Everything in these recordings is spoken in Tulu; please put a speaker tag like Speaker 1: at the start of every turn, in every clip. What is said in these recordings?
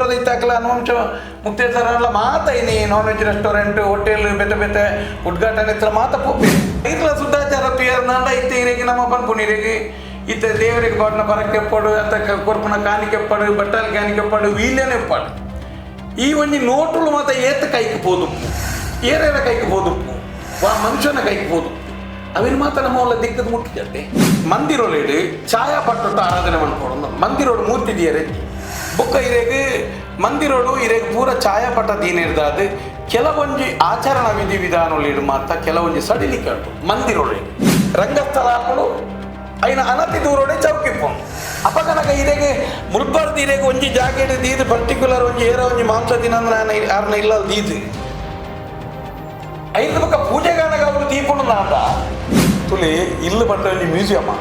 Speaker 1: ಕ್ಷೇತ್ರದ ಇತ್ತಾಕಲ ಅನುವಂಶ ಮುಕ್ತೇಶ್ವರಲ್ಲ ಮಾತ ಇನಿ non veg restaurant hotel ಬೇತೆ ಬೇತೆ ಉದ್ಘಾಟನೆ ಇತ್ತ ಮಾತ ಪೋಪೆ ಇರ್ಲ ಶುದ್ಧಾಚಾರ ತುಯರ್ನಾಂಡ ಇತ್ತೆ ಇರೆಗೆ ನಮ್ಮ ಪನ್ಪುನಿರೆಗೆ ಇತ್ತೆ ದೇವರಿಗೆ ಪಾಡ್ನ ಪರಕ್ಕೆ ಎಪ್ಪಾಡು ಅತ್ತ ಕೊರ್ಪುನ ಕಾಣಿಕೆ ಎಪ್ಪಾಡು, ಬಟ್ಟಾಲ್ ಕಾಣಿಕೆ ಎಪ್ಪಾಡು, ವೀಲ್ಯನೆ ಎಪ್ಪಾಡು. ಈ ಒಂಜಿ ನೋಟುಲು ಮಾತ ಏತ ಕೈಕ್ ಪೋದುಪ್ಪು, ಏರೇರ ಕೈಕ್ ಪೋದುಪ್ಪು, ವಾ ಮನುಷ್ಯನ ಕೈಕ್ ಪೋದುಪ್ಪು, ಅವಿನ ಮಾತ ನಮ್ಮ ಒಲ್ಲ ದಿಕ್ಕದ ಮುಟ್ಟಿಜತ್ತೆ. ಮಂದಿರೊಲೆಡ್ ಛಾಯಾ ಪಟ್ಟೊಟ್ಟು ಆರಾಧನೆ ಮನ್ಪೊಡು. ಮಂದಿರೋಡು ಮೂರ್ತಿ ದಿಯರೆ ಬೊಕ್ಕ ಇರೆಗ್ ಮಂದಿರೋಡು ಇರೆಗ್ ಪೂರ ಛಾಯಾಪಟ ದೀನಿರ್ದಾದ್ ಕೆಲವೊಂಜಿ ಆಚರಣಾ ವಿಧಿ ವಿಧಾನೊಲೆಡ್ ಮಾತ ಕೆಲವೊಂಜಿ ಸಡಿಲಿಕೆ ಉಂಟು. ಮಂದಿರೊಲೆಡ್ ರಂಗಸ್ಥಳ ಆಪುಂಡು, ಐನ ಅನತಿ ದೂರೋಡೆ ಚೌಕಿಪ್ಪುಂಡು. ಅಪಗನಗ ಇರೆಗ್ ಮುಲ್ಪರ್ದು ಇರೆಗ್ ಒಂಜಿ ಜಾಗೆಡ್ ದೀದ್ ಪರ್ಟಿಕ್ಯುಲರ್ ಒಂಜಿ ಏರ ಒಂಜಿ ಮಾಂಸ ದಿನ ಆರ್ನ ಇಲ್ಲ ದೀದ್ ಐದು ಬೊಕ್ಕ ಪೂಜೆಗಾನಗ ಅವರು ದೀಪುಂಡು. ನಾಂಡ ತುಲಿ ಇಲ್ಲು ಬಂಡ ಒಂಜಿ ಮ್ಯೂಸಿಯಮ್,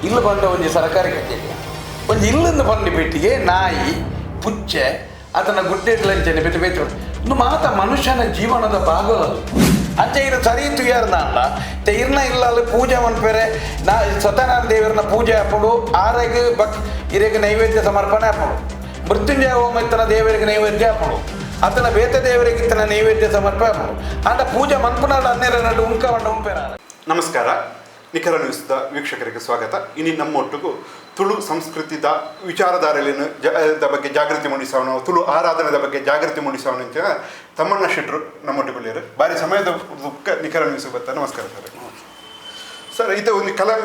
Speaker 1: ಇಲ್ಲು ಬಂಡ ಒಂಜಿ ಸರಕಾರಿ ಕಚೇರಿ. ಒಂಜಿ ಇಲ್ಲಂದು ಬಂಡಿ ಪೆಟ್ಟಿಗೆ ನಾಯಿ ಪುಚ್ಚೆ ಅದನ್ನ ಗುಡ್ಡೆ ಲಂಚನೆ ಬೇತೆ ಬೇತೆ ಒಂದು ಮಾತ ಮನುಷ್ಯನ ಜೀವನದ ಭಾಗವದು. ಅಂಚೆ ಇರು ಸರಿ ತುಯಾರ್ದಾಂಡ ಇರ್ನ ಇಲ್ಲಲ್ಲಿ ಪೂಜೆ ಮನ್ಪೆರೆ ನಾ ಸತ್ಯನಾರಾಯಣ ದೇವರನ್ನ ಪೂಜೆ ಹಾಪುಡು, ಆರೆಗ್ ಬಕ್ ಇರೆಗ್ ನೈವೇದ್ಯ ಸಮರ್ಪಣೆ ಹಾಪುಡು, ಮೃತ್ಯುಂಜಯ ಹೋಮ ಇತ್ತನ ದೇವರಿಗೆ ನೈವೇದ್ಯ ಹಾಪುಡು, ಅತನ ಬೇತೆ ದೇವರಿಗೆ ಇತ್ತನ ನೈವೇದ್ಯ ಸಮರ್ಪಣೆ ಹಾಪುಡು. ಅಂಡ ಪೂಜೆ ಮನ್ಪುನಾಡ ಹನ್ನೆರಡು ನಡು ಉಂಕ వంಡ ಉಂಪೆರ.
Speaker 2: ನಮಸ್ಕಾರ, ನಿಖರ ನ್ಯೂಸ್ದ ವೀಕ್ಷಕರಿಗೆ ಸ್ವಾಗತ. ಇನಿ ನಮ್ಮೊಟ್ಟಿಗೂ ತುಳು ಸಂಸ್ಕೃತಿದ ವಿಚಾರಧಾರೆಯನ್ನು the ಬಗ್ಗೆ ಜಾಗೃತಿ ಮೂಡಿಸೋಣ, ತುಳು ಆರಾಧನೆದ ಬಗ್ಗೆ ಜಾಗೃತಿ ಮೂಡಿಸೋಣ ಅಂತ ತಮ್ಮಣ್ಣ ಶೆಟ್ರು ನಮ್ಮೊಟ್ಟಿಗೆ. ಬಾರಿ ಸಮಯದ ಬುಕ್ಕ ನಿಖರ ನ್ಯೂಸ್ ಬತ್ತ. ನಮಸ್ಕಾರ ಸರ್. ಸರ್, ಇದು ಒಂದು ಕಲಾ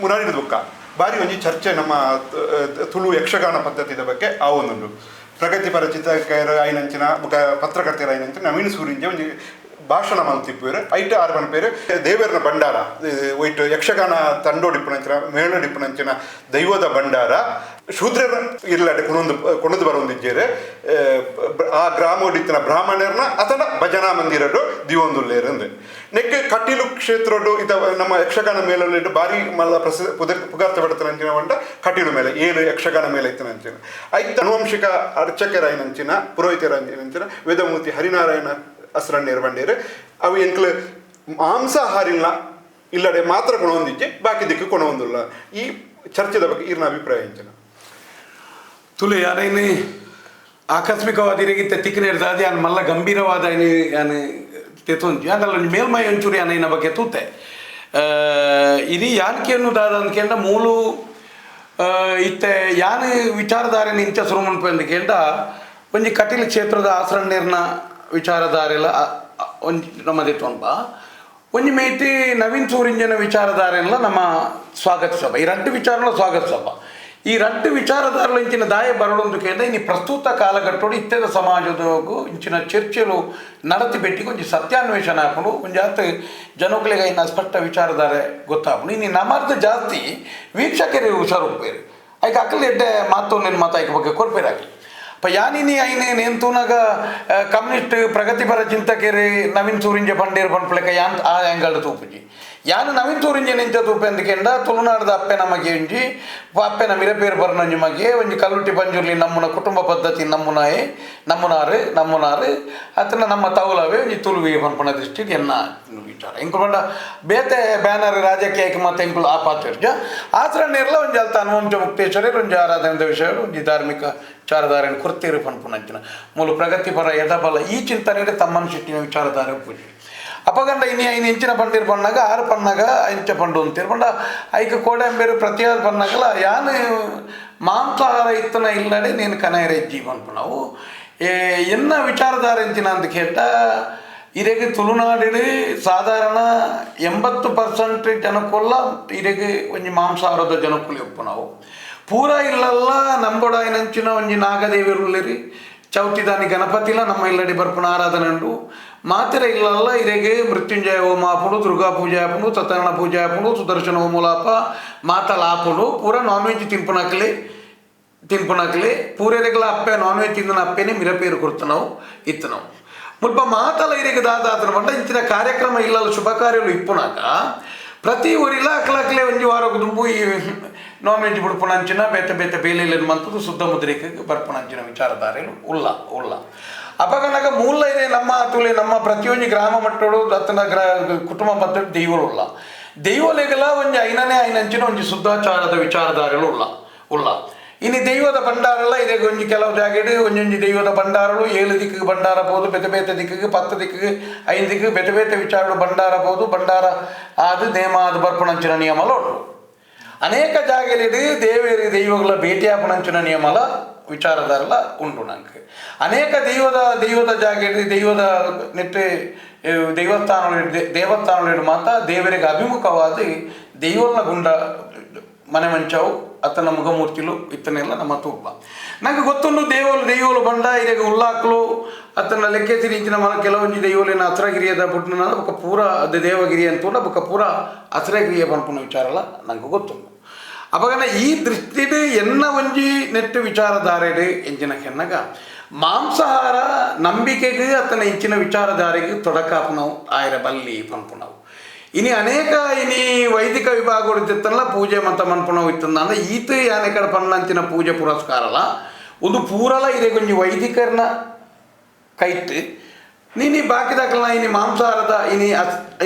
Speaker 2: ಮುರಾರಿದ ಬುಕ್ಕ ಬಾರಿ ಒಂಜಿ ಚರ್ಚೆ ನಮ್ಮ ತುಳು ಯಕ್ಷಗಾನ ಪದ್ಧತಿದ ಬಗ್ಗೆ. ಆ ಒಂದುಂಡು ಪ್ರಗತಿಪರ ಚಿತ್ರಕರ ಐನಂಚಿನ ಬುಕ್ಕ ಪತ್ರಕರ್ತರ ಐನಂಚಿನ ನವೀನ್ ಸೂರಿಂಜೆ ಒಂಜಿ ಭಾಷಣ ಮಲ್ತಿಪ್ಪುವೆರ್. ಐಟ್ ಆರ್ ಪನ್ಪೇರು, ದೇವರನ ಭಂಡಾರ ಒಯ್ಟ್ ಯಕ್ಷಗಾನ ತಂಡೋಡಿಪ್ಪುನಂಚಿನ ಮೇಳಡಿಪ್ಪುನಂಚಿನ ದೈವದ ಭಂಡಾರ ಶೂದ್ರರ ಇರ್ಲಾಡೆ ಕೊಣೊಂದು ಕೊಣದು ಬರೊಂದಿಜ್ಜೇರು, ಆ ಗ್ರಾಮೋಡಿತ್ತಿನ ಬ್ರಾಹ್ಮಣರ್ನ ಅತನ ಭಜನಾ ಮಂದಿರಡು ದಿವೊಂದುಲ್ಲೇರು ಅಂದೆ. ನೆಕ್ ಕಟೀಲು ಕ್ಷೇತ್ರಡು ಇದ ನಮ್ಮ ಯಕ್ಷಗಾನ ಮೇಳಲ್ಲಿ ಬಾರಿ ಮಲ್ಲ ಪ್ರಸಿದ್ಧ ಪುಗಾರ್ತೆ ಪಡ್ತನಂಚಿನ వంట ಕಟೀಲು ಮೇಳ, ಏಳು ಯಕ್ಷಗಾನ ಮೇಳ ಇತ್ತನಂಚಿನ. ಐತ ಅನುವಂಶಿಕ ಅರ್ಚಕರಾಯಿನಂಚಿನ ಪುರೋಹಿತರಾಯಿನಂಚಿನ ವೇದಮೂರ್ತಿ ಹರಿನಾರಾಯಣ ಅಸ್ರಣ್ಣೇರು ಬಂಡೇರು, ಅವು ಎಂಕ್ಲು ಮಾಂಸಾಹಾರಿನ ಇಲ್ಲಡೆ ಮಾತ್ರ ಕೊಣೊಂದಿಜ್ಜೆ, ಬಾಕಿ ದಿಕ್ಕು ಕೊಣೊಂದುಲ್ಲ. ಈ ಚರ್ಚೆದ ಬಗ್ಗೆ ಇರ್ನ ಅಭಿಪ್ರಾಯ ಎಂಚಿನ?
Speaker 1: ತುಳು ಯಾರೈನು ಆಕಸ್ಮಿಕವಾದ ಇರಗಿತ್ತ ತಿಕ್ಕನೇರ್ದಾದಿ ಯಾನ್ ಮಲ್ಲ ಗಂಭೀರವಾದ ಯಾನ್ ತೆತೊಂಜಿ ಆಂಡಲ ಒಂಜಿ ಮೇಲ್ಮೈ ಒಂಚೂರು ಯಾನ್ ಐನ ಬಗ್ಗೆ ತೂತೆ. ಇಡೀ ಯಾನ್ಕೆಯನ್ನು ದಾದ ಅಂದ್ಕೆಂಡ ಮೂಲು ಇತ್ತೆ ಯಾನ್ ವಿಚಾರಧಾರೆ ಇಂಚ ಸುರು ಮನ್ಪು ಕೇಂಡ ಒಂಜಿ ಕಟೀಲು ಕ್ಷೇತ್ರದ ಆಸರಣ್ಣೇರ್ನ ವಿಚಾರಧಾರೆಲ ಒಂಜಿ ನಮ್ಮದಿತ್ತು ಒಂಜಿ ಮೇತಿ ನವೀನ್ ಸೂರಿಂಜನ ವಿಚಾರಧಾರೆಲ್ಲ ನಮ್ಮ ಸ್ವಾಗತ ಸಭ. ಈ ರಡ್ಡು ವಿಚಾರನ ಸ್ವಾಗತ ಸಭ. ಈ ರಡ್ಡು ವಿಚಾರಧಾರಲು ಇಂಚಿನ ದಾಯ ಬರಡೊಂದು ಕೇಂದ್ರ ಇನಿ ಪ್ರಸ್ತುತ ಕಾಲಘಟ್ಟೋಡು ಇತ್ತೆದ ಸಮಾಜದ ಇಂಚಿನ ಚರ್ಚೆಲು ನಡತಿ ಬೆಟ್ಟಿಗೆ ಒಂಜಿ ಸತ್ಯಾನ್ವೇಷಣೆ ಹಾಕೊಂಡು ಒಂಜಿ ಆತ ಜನಕುಲಿಗೆ ಐನ ಸ್ಪಷ್ಟ ವಿಚಾರಧಾರೆ ಗೊತ್ತಾಪುಂಡು. ಇನಿ ನಮರ್ದು ಜಾಸ್ತಿ ವೀಕ್ಷಕರು ಹುಷಾರು ಉಪ್ಪೇರು. ಐಕ್ ಅಕ್ಕಲ್ ಎಡ್ಡೆ ಮಾತು ನಿನ್ನ ಮಾತು ಐಕ ಬಗ್ಗೆ ಕೊರ್ಪೇರಾಕಿ ಪ ಯಾನಿನಿ ಐನೆ ನೇನ್ ತೂನಗ ಕಮ್ಯುನಿಸ್ಟ್ ಪ್ರಗತಿಪರ ಚಿಂತಕರು ನವೀನ್ ಸೂರಿಂಜೆ ಪಂಡೇರು ಪನ್ಪುಲೆಕ ಯಾನ್ ಆ ಆ್ಯಂಗಲ್ ತೂಪುಜಿ. ಯಾನ್ ನವೀನ್ ಸೂರಿಂಜೆ ನಿಂಚ ತೂಪೆ ಅಂದ್ಕೆಂಡ ತುಳುನಾಡ್ದ ಅಪ್ಪೆ ನಮಗೆ ಒಂಜಿ ಅಪ್ಪೆನ ಮಿರಪೇರು ಬರ್ನೊಂಜಿ ಮಗೆ ಒಂಜಿ ಕಲ್ಲುಟ್ಟಿ ಪಂಜುರ್ಲಿ ನಮ್ಮನ ಕುಟುಂಬ ಪದ್ಧತಿ ನಮ್ಮುನಾಯೆ ನಮ್ಮುನಾರು ನಮ್ಮುನಾರು ಅತನ ನಮ್ಮ ತೌಲವೇ ಒಂಜಿ ತುಳುವಿ ಪನ್ಪುನ ದೃಷ್ಟಿ ಎನ್ನ ವಿಚಾರ. ಇಂಕುಲು ಪಂಡ ಬೇತೆ ಬ್ಯಾನರ್ ರಾಜಕೀಯಕ್ಕೆ ಮತ್ತೆ ಇಂಕುಲು ಆ ಪಾತ್ರ ಆಸರಣ್ಣಿರ್ಲ ಒಂಜಿ ಅಲ್ತ ಅನುವಂಶ ಮುಕ್ತೇಶ್ವರರು ಒಂಜಿ ಆರಾಧನೆದ ವಿಷಯ ಒಂಜಿ ಧಾರ್ಮಿಕ ವಿಚಾರಧಾರೆಯನ್ನು ಕೊರ್ತೀರು ಪನ್ಪುನಂಚಿನ ಮೂಲು ಪ್ರಗತಿಪರ ಎಡಬಲ ಈ ಚಿಂತನೆ ತಮ್ಮನ ಶೆಟ್ಟಿನ ವಿಚಾರಧಾರೆ ಪೂಜೆ. ಅಪಗಂಡ ಇನಿ ಐನ ಇಂಚಿನ ಪಂಡಿರ್ ಪಣ್ಣಾಗ ಆರು ಪಣ್ಣಾಗ ಇಂಚ ಪಂಡು ಅಂತೀರು ಪಂಡ ಐಕ ಕೋಡಂಬೇರು ಪ್ರತಿಯಾದ ಪಣ್ಣಾಗಲ ಯಾನು ಮಾಂಸಾಹಾರ ಇತ್ತನ ಇಲ್ಲಡೆ ನೀನು ಕನಯರೆ ಜೀವನ್ ಪಣವು ಏ ಎನ್ನ ವಿಚಾರಧಾರೆ ಇಂಚಿನ ಅಂತ ಕೇಟ. ಇರೆಗ್ ತುಳುನಾಡಿಡು ಸಾಧಾರಣ 80% ಜನಕ್ಕುಲ್ಲ ಇರೆಗ್ ಒಂಜಿ ಮಾಂಸಾಹಾರದ ಜನಕ್ಕುಲು ಉಪ್ಪು. ನಾವು ಪೂರ ಇಲ್ಲಲ್ಲ ನಂಬೊಡಾಯಿನಂಚಿನ ಒಂಜಿ ನಾಗದೇವರು, ಚೌತಿದಾನಿ ಗಣಪತಿಲ ನಮ್ಮ ಇಲ್ಲಡಿ ಬರ್ಪುನ ಆರಾಧನೆ ಉಂಡು. ಮಾತ್ರ ಇಲ್ಲಲ್ಲ ಇರೆಗೆ ಮೃತ್ಯುಂಜಯ ಹೋಮ ಆಪುಂಡು, ದುರ್ಗಾ ಪೂಜೆ ಆಪುಂಡು, ಸತ್ಯನಾರಾಯಣ ಪೂಜೆ ಆಪುಂಡು, ಸುದರ್ಶನ ಹೋಮುಲಾಪ ಮಾತಲ ಆಪುಂಡು. ಪೂರ ನಾನ್ ವೆಜ್ ತಿನ್ಪುನಕ್ಲೆ ತಿನ್ಪುನಕ್ಲೆ ಪೂರೆರೆಗ್ಲ ಅಪ್ಪೆ ನಾನ್ ವೆಜ್ ತಿಂದನ ಅಪ್ಪೆನೆ ಮಿರಪೇರು ಕೊಡ್ತನವು ಇತ್ತನವು. ಮುಲ್ಪ ಮಾತಲ ಇರೆಗೆ ದಾದಾತನ ಪಂಡ ಇಂಚಿನ ಕಾರ್ಯಕ್ರಮ ಇಲ್ಲಲ್ಲ ಶುಭ ಕಾರ್ಯಗಳು ಇಪ್ಪುನಾಗ ಪ್ರತಿ ಊರಿಲ ಅಕ್ಲಕ್ಲೆ ಒಂಜಿ ವಾರಕ್ಕೆ ದುಂಬು ಈ ನಾನ್ ವೆಜ್ ಬಿಡ್ಪುನಂಚಿನ ಬೇತೆ ಬೇತೆ ಬೇಲೆಲೆನ್ ಮಂತದ್ದು ಶುದ್ಧ ಮುದ್ರಿಕೆ ಬರ್ಪುನಂಚಿನ ವಿಚಾರಧಾರೆಲು ಉಲ್ಲ ಉಲ್ಲ. ಅಪಗನಗ ಮೂಲ ಇದೆ ನಮ್ಮ ತುಲೆ ನಮ್ಮ ಪ್ರತಿಯೊಂದು ಗ್ರಾಮ ಮಟ್ಟೋಡು ದತ್ತನ ಕುಟುಂಬ ಪದ್ಧತಿ ದೈವಗಳು ಉಲ್ಲ. ದೈವಲೆಗಲ ಒಂಜಿ ಐನನೇ ಐನಂಚಿನ ಒಂಜಿ ಶುದ್ಧಾಚಾರದ ವಿಚಾರಧಾರೆಲು ಉಲ್ಲ ಉಲ್ಲ. ಇನಿ ದೈವದ ಭಂಡಾರಲ್ಲ ಇದೇ ಒಂಜಿ ಕೆಲವು ಜಾಗೆಡ್ ಒಂಜೊಂಜಿ ದೈವದ ಭಂಡಾರಲು 7 ದಿಕ್ಕಿಗೆ ಭಂಡಾರ ಪೋದು, ಬೇತೆ ಬೇತೆ ದಿಕ್ಕಿಗೆ 10 ದಿಕ್ಕಿಗೆ 5 ದಿಕ್ಕಿಗೆ ಬೇತೆ ಬೇತೆ ವಿಚಾರಗಳು ಭಂಡಾರ ಪೋದು, ಭಂಡಾರ ಆದ ನೇಮ ಆದ ಬರ್ಪಣಂಚಿನ ನಿಯಮಲ ಉಂಟು. ಅನೇಕ ಜಾಗೆಲಿಡು ದೇವೇರಿ ದೈವಗಳ ಭೇಟಿಯಾಪಣಂಚಿನ ನಿಯಮಲ ವಿಚಾರದಾರಲ ಉಂಟು. ನಂಗೆ ಅನೇಕ ದೈವದ ದೈವದ ಜಾಗೆಡ್ ದೈವದ ನೆಟ್ಟು ದೇವಸ್ಥಾನಗಳು ದೇವಸ್ಥಾನಗಳು ಮಾತ್ರ ದೇವರಿಗೆ ಅಭಿಮುಖವಾದ ದೈವನ ಗುಂಡ ಮನೆ ಮಂಚವು ಅತನ ಮುಖಮೂರ್ತಿಲು ಇತ್ತನೆಲ್ಲ ನಮ್ಮ ತೂಪ. ನಂಗೆ ಗೊತ್ತುಂಡು ದೇವಲು ದೈವಲು ಬಂಡ ಇರೆಗೆ ಉಲ್ಲಾಕ್ಲು ಅತನ ಲೆಕ್ಕೆಸಿರಿ ಇಂಚಿನ ಮನ ಕೆಲವೊಂಜಿ ದೈವಲಿನ ಅಸ್ರಗಿರಿಯದ ಪುಟ್ಟನ ಬೊಕ್ಕ ಪೂರ ಅದು ದೇವಗಿರಿ ಅಂತ ಬೊಕ್ಕ ಪೂರ ಅಸ್ರಗಿರಿಯ ಪನ್ಪುನ ವಿಚಾರಲ್ಲ ನಂಗೆ ಗೊತ್ತುಂಡು. ಅಪಗನ ಈ ದೃಷ್ಟಿಡ್ ಎನ್ನ ಒಂಜಿ ನೆಟ್ಟು ವಿಚಾರಧಾರೆಡ್ ಎಂಚಿನ ಕೆನ್ನಗ ಮಾಂಸಾಹಾರ ನಂಬಿಕೆಗೆ ಅತನ ಇಂಚಿನ ವಿಚಾರಧಾರೆಗೆ ತೊಡಕಾಪುನವು ಆಯರ ಬಲ್ಲಿ ಪನ್ಪುನವು. ಇನಿ ಅನೇಕ ಇನಿ ವೈದಿಕ ವಿಭಾಗಗಳು ಇತ್ತಲ್ಲ ಪೂಜೆ ಮತ್ತು ಮನ್ಪುನವು ಇತ್ತಂದ ಅಂದ್ರೆ ಈತ ಯಾನೆ ಕಡೆ ಪಣ್ಣಂಚಿನ ಪೂಜೆ ಪುರಸ್ಕಾರಲ್ಲ ಒಂದು ಪೂರಲ ಇದೇ ಕೊಂಜಿ ವೈದಿಕರನ ಕೈಟ್ ನೀನಿ ಬಾಕಿದಾಕಲ ಇನಿ ಮಾಂಸಾಹಾರದ ಇನಿ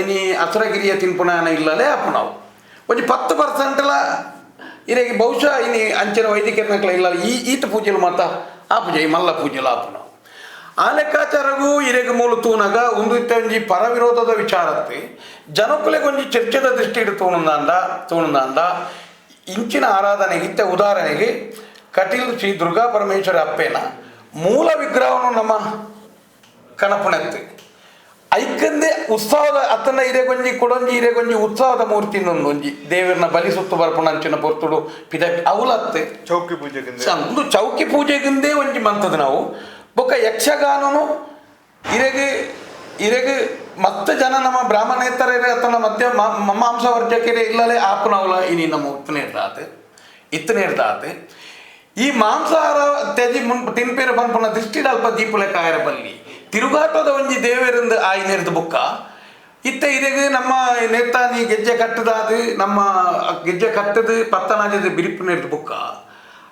Speaker 1: ಇನಿ ಅಸರಗಿರಿಯ ತಿನ್ಪುನ ಇಲ್ಲಲೇ ಅಪ್ಪುನವು ಒಂಜಿ 10% ಇರೆಗೆ ಬಹುಶಃ ಇನಿ ಅಂಚಿನ ವೈದಿಕರನಕ್ಲ ಇಲ್ಲ ಈ ಈತ ಪೂಜೆಲು ಮಾತ ಆ ಪೂಜೆ ಈ ಮಲ್ಲ ಪೂಜೆಲು ಆಪುನವು. ಆ ಲೆಕ್ಕಾಚಾರಗೂ ಇರೆಗೆ ಮೂಲ ತೂನಗ ಒಂದು ಒಂಜಿ ಪರವಿರೋಧದ ವಿಚಾರತ್ತೆ ಜನಕ್ಕುಲೆಗೆ ಒಂಜಿ ಚರ್ಚೆದ ದೃಷ್ಟಿ ತೂಣುಂದಾಂಡ ತೂಣುಂದಾಂಡ ಇಂಚಿನ ಆರಾಧನೆಗೆ ಇತ್ತ ಉದಾಹರಣೆಗೆ ಕಟೀಲ್ ಶ್ರೀ ದುರ್ಗಾ ಪರಮೇಶ್ವರ ಅಪ್ಪೇನ ಮೂಲ ವಿಗ್ರಹವನ್ನು ನಮ್ಮ ಕಣಪುಣೆತ್ತು ಐಕಂದೆ ಉತ್ಸವದ ಅತ್ತನ ಇರೆಗೊಂಜಿ ಕೊಡೊಂಜಿ ಇರೆಗೊಂಜಿ ಉತ್ಸವದ ಮೂರ್ತಿ ಒಂಜಿ ದೇವರನ್ನ ಬಲಿ ಸುತ್ತು ಬರ್ಪುಣಂಚಿನ ಪೊರ್ತುಡು ಪಿದ ಅವಲತ್ತೆ
Speaker 2: ಚೌಕಿ ಪೂಜೆಗೆ
Speaker 1: ಒಂದು ಚೌಕಿ ಪೂಜೆಗಿಂದೇ ಒಂಜಿ ಮಂತದ ನಾವು ಬೊಕ್ಕ ಯಕ್ಷಗಾನನು ಇರೆಗೆ ಇರೆಗೆ ಮತ್ತೆ ಜನ ನಮ್ಮ ಬ್ರಾಹ್ಮಣೇತರೇ ಅಥವಾ ಮಧ್ಯ ಮಾಂಸವರ್ಜಕರೇ ಇಲ್ಲಲೇ ಆಪುನವಲ ಇನಿ ನಮ್ಮ ಇತ್ತನೇ ಇತ್ತನೇ ಇರ್ದಾತೆ ಈ ಮಾಂಸಾಹಾರ ತ್ಯಜಿ ಮುನ್ ತಿನ್ಪೇರು ಪನ್ಪುನ ದೃಷ್ಟಿಡ್ ಅಲ್ಪ ದೀಪುಲೆ ಕಾಯರ ಬಲ್ಲಿ ತಿರುಗಾಟದ ಒಂಜಿ ದೇವರಿಂದ ಆಯ್ನೆರ್ದು ಬುಕ್ಕ ಇತ್ತ ಇರೆಗೆ ನಮ್ಮ ನೇತಾನಿ ಗೆಜ್ಜೆ ಕಟ್ಟದಾದ ನಮ್ಮ ಗೆಜ್ಜೆ ಕಟ್ಟದು ಪತ್ತನಾಜದ ಬಿರಿಪು ನೆರ್ದು ಬುಕ್ಕ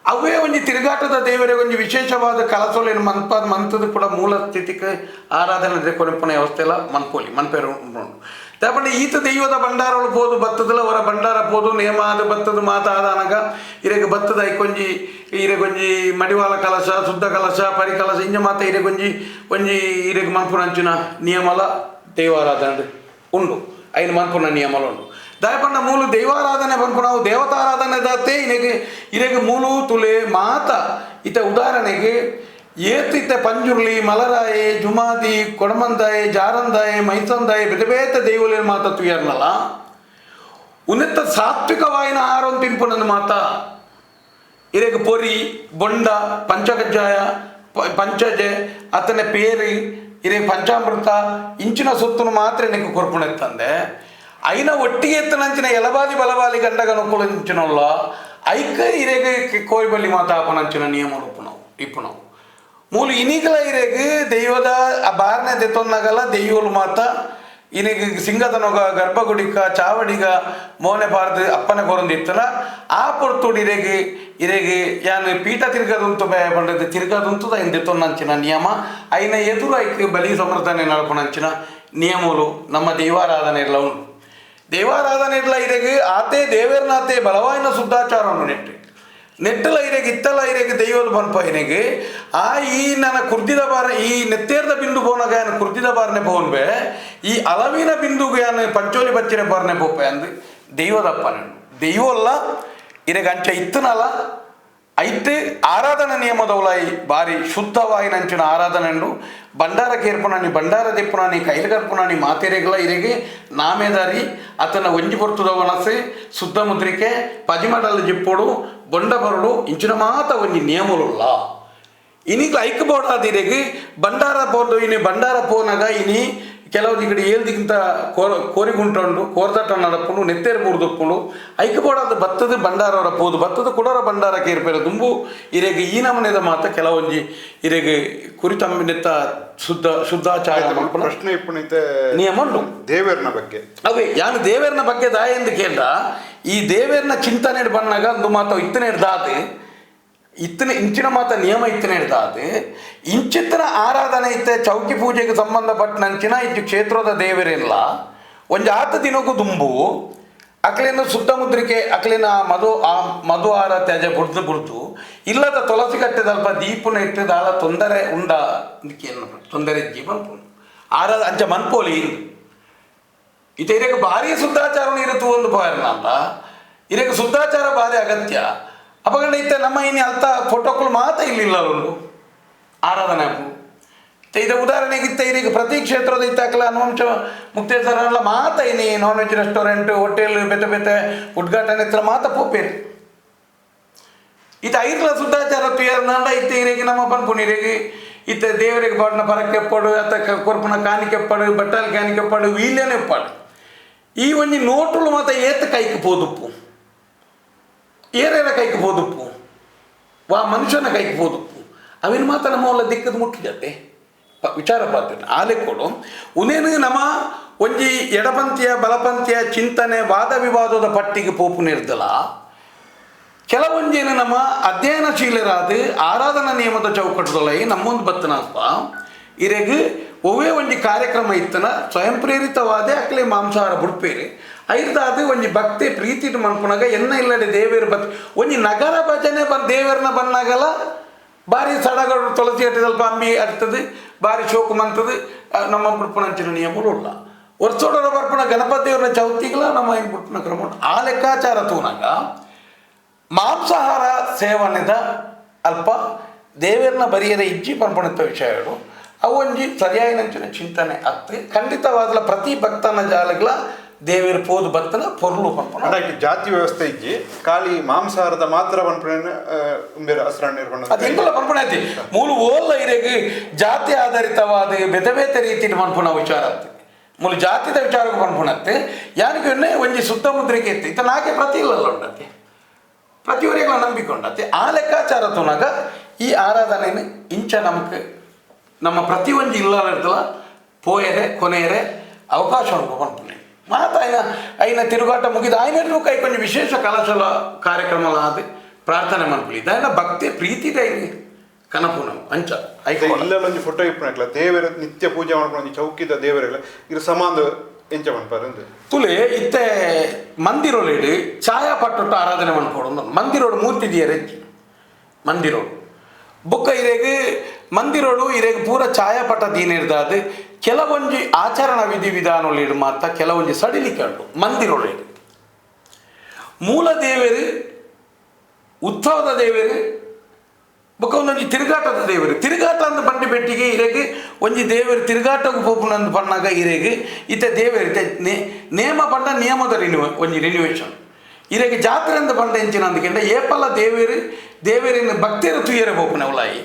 Speaker 1: ಅವೇ ಒಂಜಿ ತಿರುಗಾಟದ ದೇವರಿಗೆ ಒಂಜಿ ವಿಶೇಷವಾದ ಕಲಸೋಲಿನ ಮನ್ಪ ಮಂತದ ಕೂಡ ಮೂಲ ಸ್ಥಿತಿಗೆ ಆರಾಧನೆ ಕೊನೆಪುನ ವ್ಯವಸ್ಥೆ ಎಲ್ಲ ಮನ್ಪೋಲಿ ಮನ್ಪೇರು ಉಂಟು. ತಪ್ಪಂಡ ಈತ ದೈವದ ಭಂಡಾರಗಳು ಪೋದು ಬತ್ತದಲ ಅವರ ಭಂಡಾರ ಪೋದು ನೇಮ ಆದ ಬತ್ತದ ಮಾತಾದ ಅನಗ ಇರೆಗೆ ಬತ್ತದ ಐಕೊಂಜಿ ಇರೆಗೊಂಜಿ ಮಡಿವಾಳ ಕಲಶ ಶುದ್ಧ ಕಲಶ ಪರಿಕಲಶ ಇಂಜ ಮಾತ ಇರೆಗೊಂಜಿ ಒಂಜಿ ಇರೆಗೆ ಮನ್ಪುನಂಚಿನ ನಿಯಮಲ ದೈವಾರಾಧನೆ ಉಂಡು ಐನು ಮನ್ಪುನ ನಿಯಮಲ ಉಂಡು. ದಯಪಣ್ಣ ಮೂಲು ದೈವಾರಾಧನೆ ಪನ್ಪುನವು ದೇವತಾರಾಧನೆ ದಾತೆ ಇನೆಗೆ ಇರೆಗೆ ಮೂಲು ತುಲೆ ಮಾತ ಇತ ಉದಾಹರಣೆಗೆ ಏತು ಇತ್ತ ಪಂಜುರ್ಲಿ ಮಲರಾಯೆ ಜುಮಾದಿ ಕೊಡಮಂದಾಯೆ ಜಾರಂದಾಯೆ ಮೈಸಂದಾಯೆ ಬೇತೆ ಬೇತೆ ದೈವಲೇನು ಮಾತ ತುಯರ್ನಲ್ಲ ಉನ್ನೆತ್ತ ಸಾತ್ವಿಕವಾಯಿನ ಆಹಾರ ತಿನ್ಪುನಂದು ಮಾತ ಇರೆಗೆ ಪೊರಿ ಬೊಂಡ ಪಂಚಕಜ್ಜಾಯ ಪಂಚಜೆ ಅತನೆ ಪೇರಿ ಇರೆಗೆ ಪಂಚಾಮೃತ ಇಂಚಿನ ಸೊತ್ತುನು ಮಾತ್ರ ನಿಂಗೆ ಕೊರ್ಪುಣೆತ್ತಂದೆ ಐನ ಒಟ್ಟಿಗೆ ಎತ್ತನಂಚಿನ ಎಲಬಾಲಿ ಬಲಬಾಲಿ ಗಂಡಗ ನೊಕ್ಕುಳಂಚಿನಲ್ಲ ಐಕ ಇರೆಗೆ ಕೋಯಿಬಲ್ಲಿ ಮಾತಾಪನಂಚಿನ ನಿಯಮ ಇಪ್ಪುನವು ಇಪ್ಪುನವು ಮೂಲು ಇನಿಗಲ ಇರೆಗೆ ದೈವದ ಆ ಬಾರನೆ ದೆತ್ತೊನ್ನಗಲ ದೈವಲು ಮಾತ ಇನಿಗೆ ಸಿಂಗದನೊಗ ಗರ್ಭಗುಡಿಕ ಚಾವಡಿಗ ಮೋನೆ ಬಾರ್ದು ಅಪ್ಪನೆ ಕೊರಂದಿತ್ತನ ಆ ಪೊರ್ತುಡು ಇರೆಗೆ ಇರೆಗೆ ಯಾನ್ ಪೀಠ ತಿರ್ಗದುಂತು ಬೇ ಪಂಡದು ತಿರ್ಗದುಂತು ಐನ್ ದೆತ್ತೊನ್ನಂಚಿನ ನಿಯಮ ಐನ ಎದುರು ಐಕ್ ಬಲಿ ಸಮರ್ಥನೆ ನಡಪುನಂಚಿನ ನಿಯಮಗಳು ನಮ್ಮ ದೈವಾರಾಧನೆ ಎಲ್ಲ ಉಂಟು. ದೇವಾರಾಧನೆ ಇರ್ಲ ಇರೆಗೆ ಆತೆ ದೇವೇರ್ನಾತೆ ಬಲವಾಯಿನ ಶುದ್ಧಾಚಾರ ಉಂಡು ನೆಟ್ಟು ನೆಟ್ಟಲ ಇರೆಗೆ ಇತ್ತಲ ಇರೆಗೆ ದೈವದ ಪನ್ಪ ಇನೆಗೆ ಆ ಈ ನನ್ನ ಕುರ್ದಿದ ಬಾರ ಈ ನೆತ್ತೇರ್ದ ಬಿಂದು ಪೋನಾಗ ಯಾನ್ ಕುರ್ದಿದ ಬಾರನೆ ಪೋನ್ಬೆ ಈ ಅಲವಿನ ಬಿಂದುಗೆ ಯಾನ್ ಪಂಚೋಲಿ ಬಚ್ಚಿನ ಬಾರನೆ ಪೋಪೆ ಅಂದ್ ದೈವದಪ್ಪ ನನ್ನು ದೈವಲ್ಲ ಇರೆಗೆ ಅಂಚ ಇತ್ತನಲ್ಲ ಐತೆ ಆರಾಧನಾ ನಿಯಮದವಲಾಯಿ ಬಾರಿ ಶುದ್ಧವಾಯಿನಂಚಿನ ಆರಾಧನೆಂಡು ಭಂಡಾರ ಕೇರ್ಪುನಾನಿ ಭಂಡಾರ ದೆಪ್ಪುನಾನಿ ಕೈಲಗರ್ಪುನಾನಿ ಮಾತೆರೆಗಳ ಇರೆಗೆ ನಾಮೇದಾರಿ ಅತನ ಒಂಜಿ ಪೊರ್ತುದ ವನಸೆ ಶುದ್ಧ ಮುದ್ರಿಕೆ ಪಜಿಮಡಲ ಜಿಪ್ಪೊಡು ಬೊಂಡ ಬರುಡು ಇಂಚಿನ ಮಾತ ಒಂಜಿ ನಿಯಮలుಲ್ಲ ಇನಿಗ್ಲ ಐಕ್ ಬೋಡಾದಿರೆಗೆ ಭಂಡಾರ ಪೋದು ಇನಿ ಭಂಡಾರ ಪೋನಾಗ ಇನಿ ಕೆಲವು ದಿಗಡೆ ಏಳ್ದಿಗಿಂತ ಕೋರಿಗುಂಟುಂಡು ಕೋರ್ದಟ್ಟ ನಡಪುಂಡು ನೆತ್ತೇರು ಬೂರ್ದುಪ್ಪುಂಡು ಐಕ್ ಬೋಡಾದ ಬತ್ತದ ಭಂಡಾರವರ ಪೋದು ಬತ್ತದ ಕುಡೋರ ಭಂಡಾರ ಕೇರ್ಪೇರ ದುಂಬು ಇರೆಗೆ ಈ ನಮೂನೆದ ಮಾತ ಕೆಲವೊಂಜಿ ಇರೆಗೆ ಕುರಿತಂಬಿನೆತ್ತ ಶುದ್ಧ ಶುದ್ಧಾಚಾರ ಮಲ್ಪುನ
Speaker 2: ಪ್ರಶ್ನೆ ಇಪ್ಪುನೈತೆ
Speaker 1: ನಿಯಮ ಉಂಟು.
Speaker 2: ದೇವರನ ಬಗ್ಗೆ
Speaker 1: ಅವೇ ಯಾನು ದೇವೇರ್ನ ಬಗ್ಗೆ ದಾಯ ಎಂದು ಕೇಳ್ದ ಈ ದೇವೇರ್ನ ಚಿಂತನೆ ಬಣ್ಣಾಗ ಒಂದು ಮಾತು ಇತ್ತನೇ ದಾತೆ ಇತ್ತನೆ ಇಂಚಿನ ಮಾತ ನಿಯಮ ಇತ್ತನೆ ದಾತೆ ಇಂಚಿತ್ತನ ಆರಾಧನೆ ಇತ್ತೆ ಚೌಕಿ ಪೂಜೆಗೆ ಸಂಬಂಧಪಟ್ಟನಂಚಿನ ಇಚ್ಚು ಕ್ಷೇತ್ರದ ದೇವರಿಲ್ಲ ಒಂಜಿ ಆತ ದಿನಕ್ಕೂ ದುಂಬು ಅಕ್ಲೇನ ಶುದ್ಧ ಮುದ್ರಿಕೆ ಅಕ್ಲೇನ ಆ ಮಧು ಆ ಮಧು ಆರ ತ್ಯಾಜ ಬುಡ್ದು ಬುಡ್ದು ಇಲ್ಲದ ತುಳಸಿ ಕಟ್ಟೆದಲ್ಪ ದೀಪುನ ಇಟ್ಟು ದಾಳ ತೊಂದರೆ ಉಂಡ ತೊಂದರೆ ಜೀವನ ಆರ ಅಂಚ ಮನ್ಪೋಲಿ ಇತ ಇರಕ್ಕೆ ಭಾರಿ ಶುದ್ಧಾಚಾರ ಇರುತ್ತು ಒಂದು ಪೋಯರ್ನಲ್ಲ ಇರಕ್ಕೆ ಶುದ್ಧಾಚಾರ ಭಾರಿ ಅಗತ್ಯ. ಅಪಗಂಡ ಇತ್ತ ನಮ್ಮ ಇನಿ ಅಲ್ತ ಫೋಟೋಗಳು ಮಾತ್ರ ಇಲ್ಲಿಲ್ಲ ಒಂದು ಆರಾಧನೆ ಇದು ಉದಾಹರಣೆಗೆ ಇತ್ತ ಈಗ ಪ್ರತಿ ಕ್ಷೇತ್ರದ ಇತ್ತಾಕಲ ಅನುವಂಶ ಮುಕ್ತೇಶ್ವರಲ್ಲ ಮಾತ ಇನಿ non veg restaurant hotel ಬೇತೆ ಬೇತೆ ಉದ್ಘಾಟನೆ ಇತ್ತ ಮಾತ ಪೋಪೇರಿ ಇತ್ತ ಐರ್ಲ ಶುದ್ಧಾಚಾರ ತುಯರ್ನಾಂಡ ಇತ್ತ ಇರೇಗಿ ನಮ್ಮ ಪನ್ಪುನಿರೇಗಿ ಇತ್ತ ದೇವರಿಗೆ ಪಾಡಿನ ಪರಕ್ಕೆಪ್ಪಾಡು ಅತ್ತ ಕೊರ್ಪುನ ಕಾಣಿಕೆಪ್ಪಾಡು ಬಟ್ಟಾಲ್ ಕಾಣಿಕೆಪ್ಪಾಡು ವೀಲ್ಯನೆ ಎಪ್ಪಾಡು ಈ ಒಂಜಿ ನೋಟುಲು ಮಾತ ಏತ ಕೈಕ್ ಪೋದುಪ್ಪು ಏರೇರ ಕೈಕ್ ಪೋದುಪ್ಪು ವಾ ಮನುಷ್ಯನ ಕೈಕ್ ಪೋದುಪ್ಪು ಅವಿನ ಮಾತ ನಮ್ಮ ಒಲ್ಲ ದಿಕ್ಕದ ಮುಟ್ಟಿಜತ್ತೆ ವಿಚಾರ ಪಾತ್ರ ಆಲೆಕ್ಕೊಡು ಉನೇನು ನಮ್ಮ ಒಂಜಿ ಎಡಪಂಥೀಯ ಬಲಪಂಥೀಯ ಚಿಂತನೆ ವಾದ ವಿವಾದದ ಪಟ್ಟಿಗೆ ಪೋಪು ನಿರ್ದಲ ಕೆಲವೊಂಜೇನು ನಮ್ಮ ಅಧ್ಯಯನಶೀಲರಾದ ಆರಾಧನಾ ನಿಯಮದ ಚೌಕಟ್ಟದೊಳಗೆ ನಮ್ಮೊಂದು ಬತ್ತನಪ್ಪ ಇರೆಗ್ ಒವ್ವೇ ಒಂಜಿ ಕಾರ್ಯಕ್ರಮ ಇತ್ತನ ಸ್ವಯಂ ಪ್ರೇರಿತವಾದ ಅಕ್ಲೆ ಮಾಂಸಾಹಾರ ಬುಡ್ಪೇರಿ ಐರ್ದಾದ ಒಂಜಿ ಭಕ್ತಿ ಪ್ರೀತಿ ಮನ್ಪುನಾಗ ಎನ್ನ ಇಲ್ಲಡೆ ದೇವೇರು ಬತ್ ಒಂಜಿ ನಗರ ಭಜನೆ ಬನ್ ದೇವರನ್ನ ಬನ್ನಾಗಲ ಬಾರಿ ಸಡಗಡು ತುಳಸಿ ಅಟ್ಟಿ ಸ್ವಲ್ಪ ಅಂಬಿ ಅರ್ತದೆ ಬಾರಿ ಶೋಕು ಮಂತದೆ ನಮ್ಮ ಬುಡ್ಪುನಂಚಿನ ನಿಯಮಗಳು ಉಲ್ಲ ವರ್ಷೋಡರ ಬರ್ಪುನ ಗಣಪತಿಯವ್ರನ್ನ ಚೌತಿಗಳ ನಮ್ಮ ಹಿಂಗೆ ಬುಡ್ಪುನ ಕ್ರಮ ಉಂಟು. ಆ ಲೆಕ್ಕಾಚಾರ ತೂನಾಗ ಮಾಂಸಾಹಾರ ಸೇವನೆದ ಅಲ್ಪ ದೇವರನ್ನ ಬರಿಯದ ಇಜ್ಜಿ ಪನ್ಪುಣತ್ತ ವಿಷಯಗಳು ಅವು ಒಂಜಿ ಸರಿಯಾಯಿನಂಚಿನ ಚಿಂತನೆ ಅತ್ತೆ ಖಂಡಿತವಾದಲ ಪ್ರತಿ ಭಕ್ತನ ಜಾಲಗಳ ದೇವರ ಪೋದು ಭಕ್ತನ ಪೊರ್ಲು ಪನ್ಪುನ.
Speaker 2: ಅಂಡ ಜಾತಿ ವ್ಯವಸ್ಥೆ ಇಜ್ಜಿ ಖಾಲಿ ಮಾಂಸಾಹಾರದ ಮಾತ್ರ ಪನ್ಪುನ ಉಂಬೇರ ಅಸ್ರಾಣ್
Speaker 1: ಅದು ಎಂಕುಲ ಪನ್ಪುಣ ಐತಿ ಮೂಲು ಓಲ್ಲ ಇರೆಗ್ ಜಾತಿ ಆಧಾರಿತವಾದ ಬೇತೆ ಬೇತೆ ರೀತಿಯ ಪನ್ಪುನ ವಿಚಾರ ಅತ್ತೆ ಮೂಲು ಜಾತಿದ ವಿಚಾರಕ್ಕೆ ಪನ್ಪುಣತ್ತೆ ಯಾನಿಗೆ ಒಂಜಿ ಸುತ್ತ ಮುದ್ರಿಕೆ ಇತ್ತು ಇತ್ತ ನಾಕೆ ಪ್ರತಿ ಇಲ್ಲಲ್ಲ ಉಂಡತ್ತೆ ಪ್ರತಿಯೊರಿಗಳ ನಂಬಿಕೆ ಉಂಡತ್ತೆ. ಆ ಲೆಕ್ಕಾಚಾರ ತೂನಾಗ ಈ ಆರಾಧನೆ ಇಂಚ ನಮಕ್ ನಮ್ಮ ಪ್ರತಿ ಒಂಜಿ ಇಲ್ಲಲ್ಲ ಪೋಯರೆ ಕೊನೆಯರೆ ಅವಕಾಶ ಉಂಟು ಪನ್ಪುನೆ ಮಾತ ಆಯ್ನ ಐನ ತಿರುಗಾಟ ಮುಗಿದ ಆಯ್ನ ಕೈ ಕೊಂಚ ವಿಶೇಷ ಕಲಶಲ ಕಾರ್ಯಕ್ರಮ ಆದ ಪ್ರಾರ್ಥನೆ ಮನ್ಪುಲಿ ಇದಾಯನ ಭಕ್ತಿ ಪ್ರೀತಿ ಐನಿ ಕನಪುನ ಅಂಚ
Speaker 2: ಇಲ್ಲೊಂಜಿ ಫೋಟೋ ಇಪ್ಪುನಕ್ಲ ದೇವರ ನಿತ್ಯ ಪೂಜೆ ಮಾಡ್ಕೊಂಡು ಒಂಜಿ ಚೌಕಿದ ದೇವರೆಲ್ಲ ಇದು ಸಮಾನ ಎಂಚ ಮನ್ಪಾರ ಅಂದ್
Speaker 1: ತುಲೆ ಇತ್ತೆ ಮಂದಿರೊಳಿಡು ಛಾಯಾ ಪಟ್ಟೊಟ್ಟು ಆರಾಧನೆ ಮನ್ಪೋಡು ಮಂದಿರೋಡು ಮೂರ್ತಿ ದಿಯರೆ ಮಂದಿರೋಡು ಬೊಕ್ಕ ಇರೆಗ್ ಮಂದಿರೋಡು ಇರೆಗ್ ಪೂರ ಛಾಯಾಪಟ ದೀನಿರ್ದಾದ ಕೆಲವೊಂಜಿ ಆಚರಣಾ ವಿಧಿ ವಿಧಾನೊಳಿಡು ಮಾತ್ರ ಕೆಲವೊಂಜಿ ಸಡಿಲಿಕ್ಕೆ ಉಂಟು ಮಂದಿರೊಳಿಡು ಮೂಲ ದೇವರು ಉತ್ಸವದ ದೇವರು ಬೊಕ್ಕ ಒಂದೊಂಜಿ ತಿರುಗಾಟದ ದೇವರು ತಿರುಗಾಟ ಅಂದ್ ಬಂಡಿ ಬೆಟ್ಟಿಗೆ ಇರೆಗ್ ಒಂಜಿ ದೇವರು ತಿರುಗಾಟಕ್ಕೆ ಪೋಪುನಂದು ಪಣ್ಣಾಗ ಇರೆಗ್ ಇತ್ತೆ ದೇವರು ಇತ್ತೆ ನೇಮ ಪಂಡ ನಿಯಮದ ಒಂಜಿ ರಿನ್ಯೂವೇಷನ್ ಇರೆಗ್ ಜಾತ್ರೆ ಅಂದ ಪಂಡ ಎಂಚಿನ ಅಂದ್ಕೆಂಡ ಏಪಲ್ಲ ದೇವರು ದೇವರಿನ ಭಕ್ತರು ತುಯ್ಯರೆ ಪೋಪುನೆ ಉಲಾಯಿ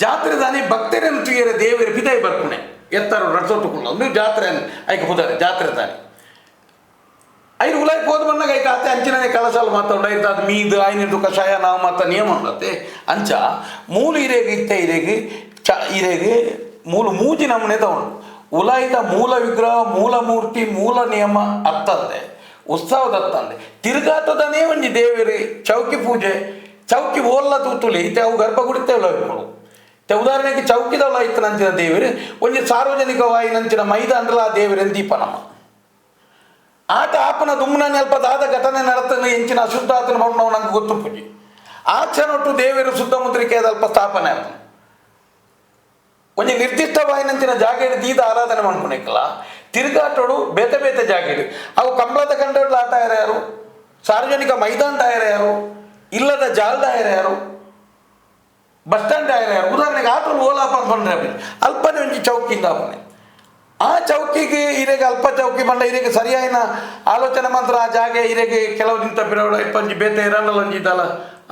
Speaker 1: ಜಾತ್ರೆ ದಾನಿ ಭಕ್ತರನ್ನು ತುಯ್ಯರೆ ದೇವರು ಪಿದಾಯಿ ಬರ್ಪುನೆ ಎತ್ತರ ರಡ್ಸೊಟ್ಟುಕುಲ್ಲ ಒಂದು ಜಾತ್ರೆ ಐಕೆ ಪುದಾರೆ ಜಾತ್ರೆ ದಾನಿ ಐದು ಉಲಾಯಿ ಪೋದು ಬಂದಾಗ ಐಕೆ ಆತೆ ಅಂಚಿನ ಕಲಸಾಲ ಮಾತ ಉಂಡು ಐದು ಅದು ಮೀದು ಐನಿದ್ದು ಕಷಾಯ ನಾವು ಮಾತ ನಿಯಮ ಉಂಡತ್ತೆ ಅಂಚ ಮೂಲು ಇರೆಗ್ ಇತ್ತೆ ಇರೆಗ್ ಚ ಇರೆಗ್ ಮೂಲು ಮೂಜಿ ನಮೂನೆದ ಉಂಡು ಉಲಾಯಿದ ಮೂಲ ವಿಗ್ರಹ ಮೂಲ ಮೂರ್ತಿ ಮೂಲ ನಿಯಮ ಅತ್ತಂದೆ ಉತ್ಸವದ ಅತ್ತಂದೆ ತಿರುಗಾಟದನೇ ಒಂಜಿ ದೇವರು ಚೌಕಿ ಪೂಜೆ ಚೌಕಿ ಓಲ್ಲ ತೂತುಲಿ ಇತ್ತೆ ಅವು ಗರ್ಭಗುಡಿತೆ ಉಲಾಯಿಪುಡು ಇತ್ತೆ ಉದಾಹರಣೆಗೆ ಚೌಕಿದ ಉಲಾಯಿತ್ತು ನಂಚಿನ ದೇವರು ಒಂಜಿ ಸಾರ್ವಜನಿಕ ವಾಯಿನಂಚಿನ ಮೈದಾನಲ ಆ ದೇವರನ್ನು ದೀಪ ನಮ್ಮ ಆಟ ಆಪನ ದುಮ್ನ ನೆಲ್ಪ ದಾದ ಘಟನೆ ನಡತನ ಎಂಚಿನ ಅಶುದ್ಧ ಆತನ ಬಣ್ಣವು ನಂಗೆ ಗೊತ್ತು ಪೂಜೆ ಆಚರಣೊಟ್ಟು ದೇವರು ಶುದ್ಧ ಮುದ್ರಿಕೆ ಅಲ್ಪ ಸ್ಥಾಪನೆ ಆತನ ಒಂಜಿ ನಿರ್ದಿಷ್ಟವಾಯಿನಂಚಿನ ಜಾಗೆಡ್ ದೀದ ಆರಾಧನೆ ಮನ್ಪುನೆಕ್ಕಲ ತಿರುಗಾಟೋಡು ಬೇತೆ ಬೇತೆ ಜಾಗೆಡ್ ಅವು ಕಂಬಳದ ಕಂಡೋಡ್ಲ ಆಟ ಯಾರು ಸಾರ್ವಜನಿಕ ಮೈದಾನದ ಯಾರು ಇಲ್ಲದ ಜಾಲ್ದ ಯಾರು ಬಸ್ ಸ್ಟ್ಯಾಂಡ್ ಯಾರು ಉದಾಹರಣೆಗೆ ಆಟೋ ಓಲಾಪ ಅಂತ ಅಲ್ಪನೆ ಒಂಜಿ ಚೌಕಿಂದ ಆಪನೆ ಆ ಚೌಕಿಗೆ ಇರೆಗೆ ಅಲ್ಪ ಚೌಕಿ ಬಂಡ ಇರೆಗೆ ಸರಿಯಾಯಿನ ಆಲೋಚನೆ ಮಾತ್ರ ಆ ಜಾಗೆ ಇರೆಗೆ ಕೆಲವು ದಿನ ಪಿರವಡ ಇಪ್ಪಂಜಿ ಬೇತೆ ಇರಲ್ಲ ಇದ್ದಲ್ಲ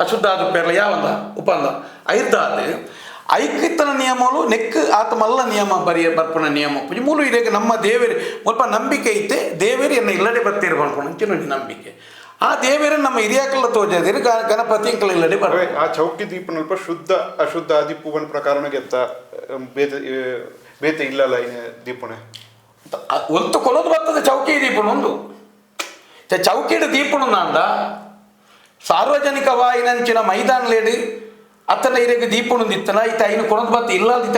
Speaker 1: ಅಶುದ್ಧ ಆದ ಪೇರ್ಲ ಯಾವಂದ ಉಪಂದ ಐದಾದ ಐಕ್ಯತನ ನಿಯಮಲು ನೆಕ್ ಆತ ಮಲ್ಲ ನಿಯಮ ಬರಿಯ ಬರ್ಪುನ ನಿಯಮ ಪೂಜೆ ಮೂಲು ಇರೆಗೆ ನಮ್ಮ ದೇವೇರಿ ಮುಲ್ಪ ನಂಬಿಕೆ ಐತೆ ದೇವೇರಿ ಎನ್ನ ಇಲ್ಲಡೆ ಬರ್ತೀರಿ ಪನ್ಪುನ ಒಂಜಿ ನಂಬಿಕೆ ಆ ದೇವೇರಿ ನಮ್ಮ ಹಿರಿಯಾಕಲ್ಲ ತೋಜದಿರಿ ಗಣಪತಿ ಇಂಕಲ ಇಲ್ಲಡೆ ಬರ್
Speaker 2: ಆ ಚೌಕಿ ದೀಪನಲ್ಪ ಶುದ್ಧ ಅಶುದ್ಧ ಆದಿಪ್ಪು ಪ್ರಕಾರನ ಗೆತ್ತ ಬೇತೆ ಬೇತೆ ಇಲ್ಲಲ್ಲ ಇನ್ನು ದೀಪನೆ
Speaker 1: ಒತ್ತು ಕೊಲೋದು ಬರ್ತದೆ ಚೌಕಿ ದೀಪನ ಒಂದು ಚೌಕಿಡು ದೀಪನು ನಾಂದ ಸಾರ್ವಜನಿಕ ವಾಯಿನಂಚಿನ ಮೈದಾನಲೇಡು ಅತ್ತನ ಇರೆಗೆ ದೀಪನು ದಿತ್ತನ ಇತ್ತ ಐನು ಕೊನದು ಬತ್ತ ಇಲ್ಲ ದಿತ್ತ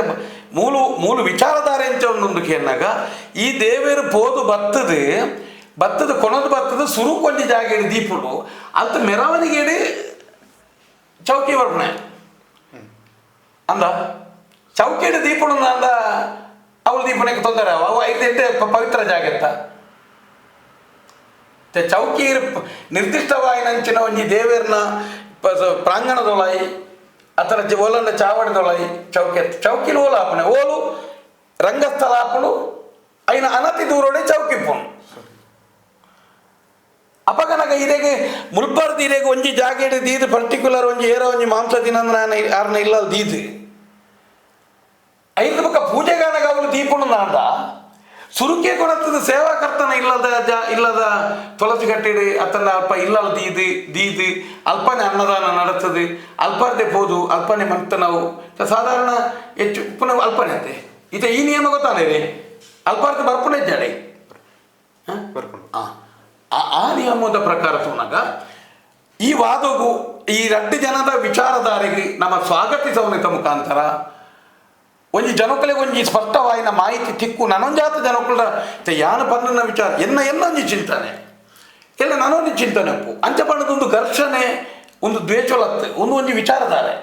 Speaker 1: ಮೂಲು ಮೂಲು ವಿಚಾರಧಾರೆ ಎಂಚ ಒಂದೊಂದು ಕೇಳಿನಾಗ ಈ ದೇವೇರು ಪೋದು ಬತ್ತದು ಬತ್ತದ ಕೊನದು ಬತ್ತದ ಸುರು ಕೊಂಜಿ ಜಾಗೇಡು ದೀಪುಡು ಅಂತ ಮೆರವಣಿಗೆಡು ಚೌಕಿ ಬರ್ಪಣೆ. ಅಂದ ಚೌಕಿಡು ದೀಪುಣ ಅಂದ ಅವಳು ದೀಪನಕ್ಕೆ ತೊಂದರೆ ಅವು ಐದು ಎಡ್ಡೆ ಪವಿತ್ರ ಜಾಗತ್ತ ಚೌಕಿ ನಿರ್ದಿಷ್ಟವಾಯಿನಂಚಿನ ಒಂಜಿ ದೇವೇರ್ನ ಪ್ರಾಂಗಣದೊಳಾಯಿ ಅತರ ಓಲಂಡ ಚಾವಡಿದೊಳಾಯಿ ಚೌಕಿ ಚೌಕಿಲು ಓಲು ಆಪುನೆ ಓಲು ರಂಗಸ್ಥಳ ಆಪುಂಡು ಐನ ಅನತಿ ದೂರೋಡೆ ಚೌಕಿ ಪುಣು. ಅಪಗನಗ ಇರೆಗೆ ಮುಲ್ಪರ್ದು ಇರೆಗೆ ಒಂಜಿ ಜಾಗೆಡ್ ದೀದ್ ಪರ್ಟಿಕ್ಯುಲರ್ ಒಂಜಿ ಏರ ಒಂಜಿ ಮಾಂಸ ದಿನಂದ್ರ ಆರ್ನ ಇಲ್ಲ ದೀದ್ ಐದು ಬೊಕ್ಕ ಪೂಜೆಗಾನಗ ಅವಳು ದೀಪುಣು ನಾಂಡ ಸುರುಕೆ ಕೊಡತ್ತದ ಸೇವಾಕರ್ತನ ಇಲ್ಲದ ಇಲ್ಲದ ತುಳಸಿ ಕಟ್ಟಿಡು ಅತ್ತಂದ ಅಲ್ಪ ಇಲ್ಲಲ್ ದೀದ್ ದೀದ್ ಅಲ್ಪನೆ ಅನ್ನದಾನ ನಡತದೆ ಅಲ್ಪರ್ದೆ ಪೋದು ಅಲ್ಪನೆ ಮಂತ ನಾವು ಸಾಧಾರಣ ಹೆಚ್ಚು ಪುನಃ ಅಲ್ಪನೆ ಅಂತೆ ಇತ ಈ ನಿಯಮ ಗೊತ್ತಾನೆ ರೀ ಅಲ್ಪಾರ್ಥ ಬರ್ಪುನೆ ಜಾಡಿ
Speaker 2: ಬರ್ಕೊಂಡು
Speaker 1: ಆ ನಿಯಮದ ಪ್ರಕಾರ ತೂನಗ ಈ ವಾದವು ಈ ರಡ್ಡು ಜನದ ವಿಚಾರಧಾರೆಗೆ ನಮ್ಮ ಸ್ವಾಗತಿಸವನಿತ ಮುಖಾಂತರ ಒಂಜಿ ಜನಕ್ಕಳಿಗೆ ಒಂಜಿ ಸ್ಪಷ್ಟವಾಯಿನ ಮಾಹಿತಿ ತಿಕ್ಕು ನನೊಂಜಾತ ಜನಕ್ಕಳ ಯಾನ ಪನ್ನನ ವಿಚಾರ ಎನ್ನ ಎನ್ನೊಂಜಿ ಚಿಂತನೆ ಎಲ್ಲ ನನೊಂಜಿ ಚಿಂತನೆ ಉಪ್ಪು ಅಂಚ ಪಣ್ಣದೊಂದು ಘರ್ಷಣೆ ಒಂದು ದ್ವೇಷಲತ್ತು ಒಂದು ಒಂಜಿ ವಿಚಾರಧಾರೆ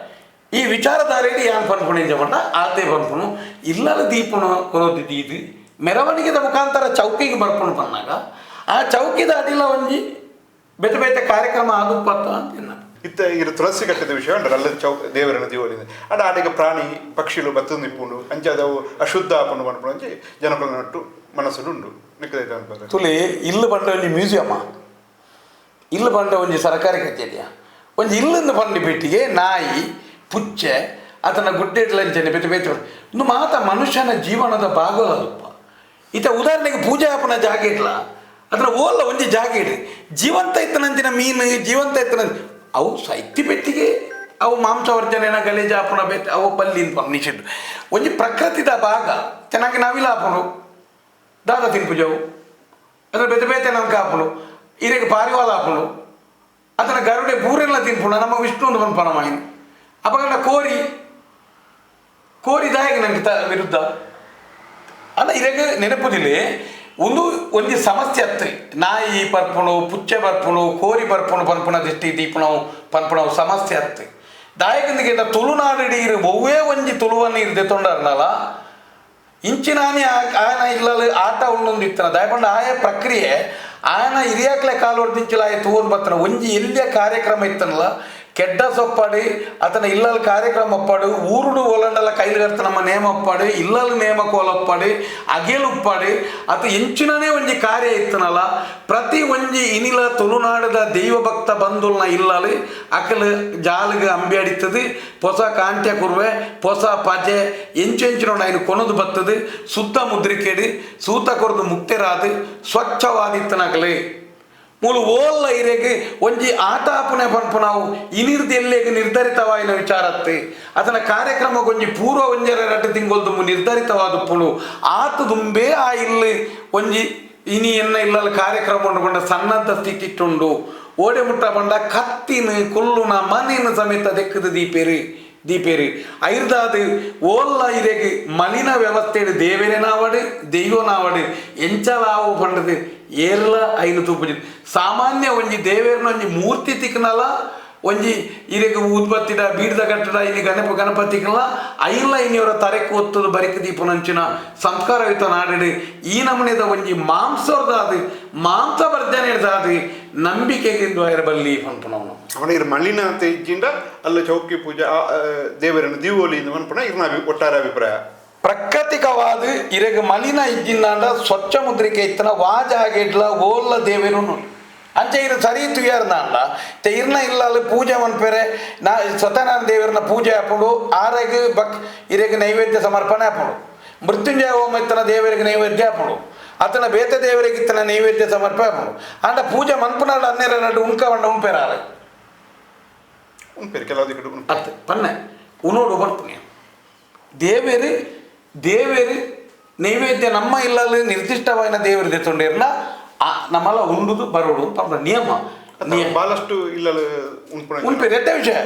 Speaker 1: ಈ ವಿಚಾರಧಾರೆಯಲ್ಲಿ ಯಾನ್ ಪನ್ಪುಣು ಎಂಚ ಪಂಡ ಆತೆ ಪನ್ಪುಣು ಇಲ್ಲಲ ದೀಪುಣ ಕೊನೊದು ದೀದು ಮೆರವಣಿಗೆದ ಮುಖಾಂತರ ಚೌಕಿಗೆ ಬರ್ಪುಣು ಪನ್ನಾಗ ಆ ಚೌಕಿದ ಅಡಿಲ ಒಂಜಿ ಬೇತೆ ಬೇತೆ ಕಾರ್ಯಕ್ರಮ ಆದುಪ್ಪತ್ತ ಅಂತ.
Speaker 2: ಇತ್ತ ಇರು ತುಳಸಿ ಕಟ್ಟಿದ ವಿಷಯ ಉಂಟು ಅಲ್ಲ ಚೌ ದೇವರನ್ನ ದೀವಳಿಂದ ಅಡ ಆಡಿಗೆ ಪ್ರಾಣಿ ಪಕ್ಷಿಲು ಬತ್ತೊಂದು ನಿಪ್ಪುಂಡು ಅಂಚದವು ಅಶುದ್ಧ ಆಪುಂಡು ಪನ್ಪುಂಡು ಅಂಚೆ ಜನಕುಲ ನಟ್ಟು ಮನಸ್ಸುಡು ಉಂಡು ನಿಕ್ಕದೈತೆ ಅನ್ಪದ
Speaker 1: ತುಳಿ ಇಲ್ಲು ಪಂಡ ಒಂಜಿ ಮ್ಯೂಸಿಯಮ್ಮ ಇಲ್ಲು ಪಂಡ ಒಂಜಿ ಸರಕಾರಿ ಕಚೇರಿಯ ಒಂಜಿ ಇಲ್ಲೊಂದು ಪಂಡಿ ಪೆಟ್ಟಿಗೆ ನಾಯಿ ಪುಚ್ಚೆ ಆತನ ಗುಡ್ಡೆಡ್ಲಂಚನೆ ಬೇತೆ ಬೇತೆ ಒಂದು ಮಾತ ಮನುಷ್ಯನ ಜೀವನದ ಭಾಗವಲ್ಲಪ್ಪ. ಈತ ಉದಾಹರಣೆಗೆ ಪೂಜೆ ಆಪನ ಜಾಗ ಇಡ್ಲ ಅದರ ಓಲ್ಲ ಒಂಜಿ ಜಾಗ ಇಡ್ರಿ ಜೀವಂತ ಇತ್ತನಂಚಿನ ಮೀನು ಜೀವಂತ ಇತ್ತನ ಅವು ಸೈತಿ ಪೆಟ್ಟಿಗೆ ಅವು ಮಾಂಸವರ್ಜನೆನ ಗಲೀಜ ಆಪುಣ ಬೇತೆ ಅವು ಪಲ್ಲಿ ನಿಷೇಧ ಒಂಜಿ ಪ್ರಕೃತಿದ ಭಾಗ ಚೆನ್ನಾಗಿ ನಾವಿಲ್ಲ ಆಪುಂಡು ದಾದ ತಿನ್ಪುಜವು ಅದರ ಬೇತೆ ಬೇತೆ ನಮ್ಗೆ ಆಪುಂಡು ಇರೆಗೆ ಪಾರಿವಾಳ ಆಪುಂಡು ಅದನ್ನ ಗರುಡೆ ಬೂರೆಲ್ಲ ತಿನ್ಪುಂಡು ನಮ್ಮ ವಿಷ್ಣು ಒಂದು ಪನ್ಪನ ಮಾಯಿನ ಅಪಗಂಡ ಕೋರಿ ಕೋರಿ ದಾಯಕ ನಂಗೆ ವಿರುದ್ಧ ಅಲ್ಲ ಇರೆಗೆ ನೆನಪುದಿಲ್ಲ ಒಂದು ಒಂಜಿ ಸಮಸ್ಯೆ ಅತ್ತು ನಾಯಿ ಪರ್ಪುಣು ಪುಚ್ಚೆ ಪರ್ಪುಣು ಕೋರಿ ಪರ್ಪುಣು ಪನ್ಪುಣ ದಿಷ್ಟಿ ದೀಪಣವು ಪನ್ಪುಣವು ಸಮಸ್ಯೆ ಅತ್ತು ದಾಯಕಂದಿಗೆ ತುಳುನಾಡು ಇರು ಒವ್ವೇ ಒಂಜಿ ತುಳುವನ್ನು ಇರ್ದೆ ತೊಂಡರ್ನಲ್ಲ ಇಂಚಿನಾನಿ ಆಯನ ಇಲ್ಲಲು ಆಟ ಉಂಡೊಂದು ಇತ್ತನ ದಯಪಂಡ ಆಯ ಪ್ರಕ್ರಿಯೆ ಆಯನ ಹಿರಿಯಾಕ್ಲೆ ಕಾಲು ಆಯ ತೂವನ್ ಬತ್ತನ ಒಂಜಿ ಎಲ್ಲಿಯ ಕಾರ್ಯಕ್ರಮ ಇತ್ತನಲ್ಲ ಕೆಡ್ಡ ಸೊಪ್ಪಾಡಿ ಆತನ ಇಲ್ಲಲ್ ಕಾರ್ಯಕ್ರಮ ಒಪ್ಪಾಡು ಊರುಡು ಒಲಂಡಲ ಕೈಲು ನಮ್ಮ ನೇಮ ಒಪ್ಪಾಡು ಇಲ್ಲಲ್ ನೇಮ ಕೋಲೊಪ್ಪಾಡು ಅಗೇಲು ಉಪ್ಪಾಡು ಆತ ಎಂಚಿನನೇ ಒಂಜಿ ಕಾರ್ಯ ಇತ್ತನಲ್ಲ ಪ್ರತಿ ಒಂಜಿ ಇನಿಲ ತುಳುನಾಡದ ದೈವಭಕ್ತ ಬಂಧುಲ್ನ ಇಲ್ಲಲು ಅಕಲು ಜಾಲಿಗೆ ಅಂಬಿ ಅಡಿತದೆ ಹೊಸ ಕಾಂಟ್ಯ ಕುರ್ವೆ ಹೊಸ ಪಜೆ ಎಂಚೆಂಚಿನ ఆయన ಕೊನದು ಬತ್ತದು ಸುತ್ತ ಮುದ್ರಿಕೆಡು ಸೂತ ಕೊರದು ಮುಕ್ತೆರಾದು ಸ್ವಚ್ಛವಾದಿತ್ತನಕಲೆ ಮೂಲು ಓಲ್ಲ ಇರೆಗ್ ಒಂಜಿ ಆಟ ಆಪುನೆ ಪನ್ಪುನವು ಇನಿರ್ದ ಎಲ್ಲೆಗ್ ನಿರ್ಧರಿತವಾಯಿನ ವಿಚಾರತ್ತೆ ಅದನ್ನ ಕಾರ್ಯಕ್ರಮ ಒಂಜಿ ಪೂರ್ವ ಒಂಜರ ರಡ್ಡು ತಿಂಗೊಲ್ದು ನಿರ್ಧರಿತವಾದ ಪುಣು ಆತ ದುಂಬೇ ಆ ಇಲ್ಲಿ ಒಂಜಿ ಇನಿ ಎನ್ನ ಇಲ್ಲಲ್ಲಿ ಕಾರ್ಯಕ್ರಮ ಉಂಡು ಪಂಡ ಸನ್ನದ್ಧ ಸ್ಥಿತಿ ಇಟ್ಟುಂಡು ಓಡೆ ಮುಟ್ಟ ಪಂಡ ಕತ್ತಿನ ಕುಲ್ಲುನ ಮನಿನ ಸಮೇತ ದೆಕ್ಕದ ದೀಪೇರಿ ದೀಪೇರಿ ಐರ್ದಾದು ಓಲ್ಲ ಇರೆಗ್ ಮಲಿನ ವ್ಯವಸ್ಥೆ ದೇವರೇನಾವಡು ದೈವನಾವಡು ಎಂಚಲಾವು ಪಂಡದು ಏರ್ಲ ಐನು ತೂಪುಜಿ ಸಾಮಾನ್ಯ ಒಂಜಿ ದೇವೇರ್ನ ಒಂಜಿ ಮೂರ್ತಿ ತಿಕ್ಕನಲ್ಲ ಒಂಜಿ ಇರೆಗ್ ಊದ್ಬತ್ತಿಡ ಬೀಡ್ದ ಕಟ್ಟಡ ಇಲ್ಲಿ ಗಣಪತಿಗಲ್ಲ ಐಲ್ಲ ಇನ್ನಿವರ ತರೆಕ್ ಒತ್ತದು ಬರಿಕ ದೀಪನಂಚಿನ ಸಂಸ್ಕಾರಯುತ ನಾಡಿಡು ಈ ನಮೂನೆದ ಒಂಜಿ ಮಾಂಸರ್ದಾದು ಮಾಂಸ ವರ್ಜನೆದಾದು ನಂಬಿಕೆಗೆ ಬಲ್ಲಿ ಪನ್ಪುನವನು
Speaker 2: ಅವನ ಇರ್ ಮಲಿನ ಇಜ್ಜಿಂಡ ಅಲ್ಲ ಚೌಕಿ ಪೂಜೆ ದೇವರನ್ನು ದೀವೋಲಿ ಪನ್ಪುನ ಇರ್ನ ಒಟ್ಟಾರೆ ಅಭಿಪ್ರಾಯ.
Speaker 1: ಪ್ರಾಕೃತಿಕವಾದ ಇರೆಗ್ ಮಲಿನ ಇಜ್ಜಿಂದಾಂಡ ಸ್ವಚ್ಛ ಮುದ್ರಿಕೆ ಇತ್ತನ ವಾಜಾಗೆಡ್ಲ ಓಲ್ಲ ದೇವೇರು ಅಂಚೆ ಇರು ಸರಿ ತುಯಾರ್ದಾಂಡ ತೆ ಇರ್ನ ಇಲ್ಲ ಅಲ್ಲಿ ಪೂಜೆ ಮನ್ಪೆರೆ ನಾ ಸತ್ಯನಾರಾಯಣ ದೇವರನ್ನ ಪೂಜೆ ಹಾಪುಂಡು ಆರೆಗ್ ಬಕ್ ಇರೆಗ್ ನೈವೇದ್ಯ ಸಮರ್ಪಣೆ ಹಾಪುಂಡು ಮೃತ್ಯುಂಜಯ ಹೋಮ ಇತ್ತನ ದೇವರಿಗೆ ನೈವೇದ್ಯ ಹಾಪುಂಡು ಆತನ ಬೇತೆ ದೇವರಿಗೆ ಇತ್ತನ ನೈವೇದ್ಯ ಸಮರ್ಪಣೆ ಹಾಪುಂಡು ಅಂಡ ಪೂಜೆ ಮನ್ಪುನಾಡ ಹನ್ನೆರಡು ನಡು ಉಣ್ಕ వంಡ ಉಂಪೆರಾರೆ
Speaker 2: ಉಂಪೆರು ಕೆಲವು ದಿಕ್ಕಡು ಉಂಪೆರು.
Speaker 1: ಅತ್ ಪನ್ನೆ ಉನೋಡು ಬರ್ಪುನೆ ದೇವೇರು ದೇವೇರು ನೈವೇದ್ಯ ನಮ್ಮ ಇಲ್ಲಲ್ಲಿ ನಿರ್ದಿಷ್ಟವಾದ ದೇವರು ದೆತ್ತೊಂಡೇರ್ನ ನಮ್ಮಲ್ಲ ಉಂಡುದು ಬರೋಡು ಅಂತ ನಿಯಮ.
Speaker 2: ಬಾಲಷ್ಟು ಇಲ್ಲಲು ಉಂಪುನ
Speaker 1: ಉನ್ಪೆ ಎಡ್ಡೆ ವಿಷಯ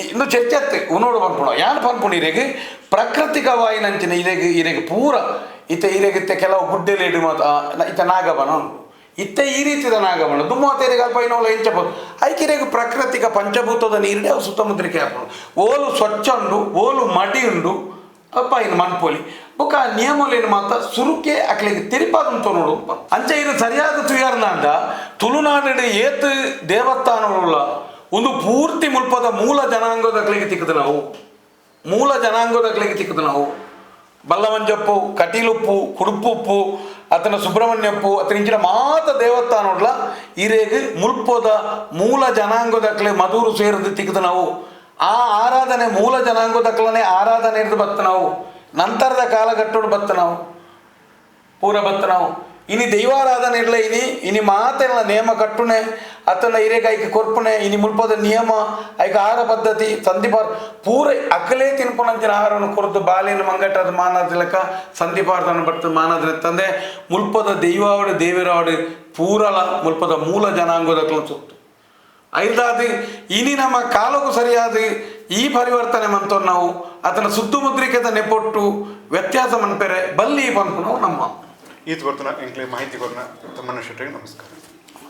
Speaker 1: ಇನ್ನು ಚರ್ಚೆ ಅತ್ತೆ ಉನೋಡು ಪನ್ಪುಣ ಯಾನ್ ಪನ್ಪುಣ ಇರೆಗ್ ಪ್ರಾಕೃತಿಕವಾಯಿನಂಚಿನ ಇರೆಗ್ ಇರೆಗ್ ಪೂರ ಇತ್ತೆ ಇರೆಗ್ ಇತ್ತೆ ಕೆಲವು ಗುಡ್ಡೆಲೇಡು ಮಾತ ಇತ್ತೆ ನಾಗಬನ ಉಂಡು ಇತ್ತೆ ಈ ರೀತಿದ ನಾಗಮಣ ದುಮ್ಮತೇರಿಗೆ ಅಲ್ಪ ಇನ್ನೋಲ ಎಂಚ ಐಕಿರೆಗ್ ಪ್ರಾಕೃತಿಕ ಪಂಚಭೂತದ ನೀರಿಡೆ ಅವು ಸುತ್ತಮುದ್ರಿಕೆ ಆಪುಂಡು. ಓಲು ಸ್ವಚ್ಛ ಉಂಡು, ಓಲು ಮಡಿ ಉಂಡು, ಅಲ್ಪ ಇನ್ನು ಮನ್ಪೊಲಿ. ಬೊಕ ಆ ನಿಯಮೊಲೆನ್ ಮಾತ ಸುರುಕೆ ಅಕ್ಲೆಗ್ ತೆರಿಪಾದ್ ತೊನೊಡು. ಅಂಚ ಇರು ಸರಿಯಾದ ತುಯಾರ್ನಾಂಡ ತುಳುನಾಡು ಏತ್ ದೇವಸ್ಥಾನವುಳ್ಳ ಒಂದು ಪೂರ್ತಿ ಮುಲ್ಪದ ಮೂಲ ಜನಾಂಗದಕ್ಲೆಗ್ ತಿಕ್ಕುದು ನಾವು, ಮೂಲ ಜನಾಂಗದಕ್ಲೆಗ್ ತಿಕ್ಕುದು ನಾವು. ಬಲ್ಲವಂಜಪ್ಪು, ಕಟೀಲುಪ್ಪು, ಕುಡುಪುಪ್ಪು, ಅತನ ಸುಬ್ರಹ್ಮಣ್ಯಪ್ಪು, ಅತನ ಇಂಚಿನ ಮಾತ ದೇವಸ್ಥಾನೊಡ್ಲ ಇರೇಗ್ ಮುಲ್ಪದ ಮೂಲ ಜನಾಂಗದಕ್ಲೆ ಮಧೂರು ಸೇರಿದು ತಿಕ್ಕುದು ನಾವು. ಆ ಆರಾಧನೆ ಮೂಲ ಜನಾಂಗದಕ್ಲನೆ ಆರಾಧನೆ ಹಿಡಿದು ಬತ್ತ ನಾವು. ನಂತರದ ಕಾಲಘಟ್ಟೋಡು ಬತ್ತ ನಾವು, ಪೂರ ಬತ್ತ ನಾವು. ಇನಿ ದೈವಾರಾಧನೆ ಇರ್ಲ, ಇನಿ ಇನಿ ಮಾತೆಲ್ಲ ನೇಮ ಕಟ್ಟುನೆ ಅತನ ಹಿರೇಗ ಐಕ್ ಕೊರ್ಪುನೆ. ಇನಿ ಮುಲ್ಪದ ನಿಯಮ ಐಕ್ ಆಹಾರ ಪದ್ಧತಿ ಸಂಧಿಪಾರ್ ಪೂರ ಅಕಲೇ ತಿನ್ಪುನಂಚಿನ ಆಹಾರವನ್ನು ಕೊರ್ದು ಬಾಲೆನ ಮಂಗಟ್ಟದ ಮಾನದ ಲೆಕ್ಕ ಸಂಧಿಪಾರ್ದನ ಬರ್ತದ ಮಾನದ ತಂದೆ. ಮುಲ್ಪದ ದೈವಾವಡು ದೇವಿರಾವಡು ಪೂರಲ ಮುಲ್ಪದ ಮೂಲ ಜನಾಂಗದಕ್ಲ ಸುತ್ತು ಐದಾದಿ. ಇನಿ ನಮ್ಮ ಕಾಲಕ್ಕೂ ಸರಿಯಾದ ಈ ಪರಿವರ್ತನೆ ಮಂತೋ ನಾವು ಅದನ್ನ ಸುದ್ದು ಮುದ್ರಿಕೆದ ನೆಪೊಟ್ಟು ವ್ಯತ್ಯಾಸ ಮನ್ಪೆರೆ ಬಲ್ಲಿ ಪನ್ಪುನವು ನಮ್ಮ.
Speaker 2: ಈತ್ ಬರ್ತನ ಎಂಕ್ಲೆ ಮಾಹಿತಿ ಕೊರ್ನ ತಮ್ಮಣ್ಣ ಶೆಟ್ಟಿಗೆ ನಮಸ್ಕಾರ.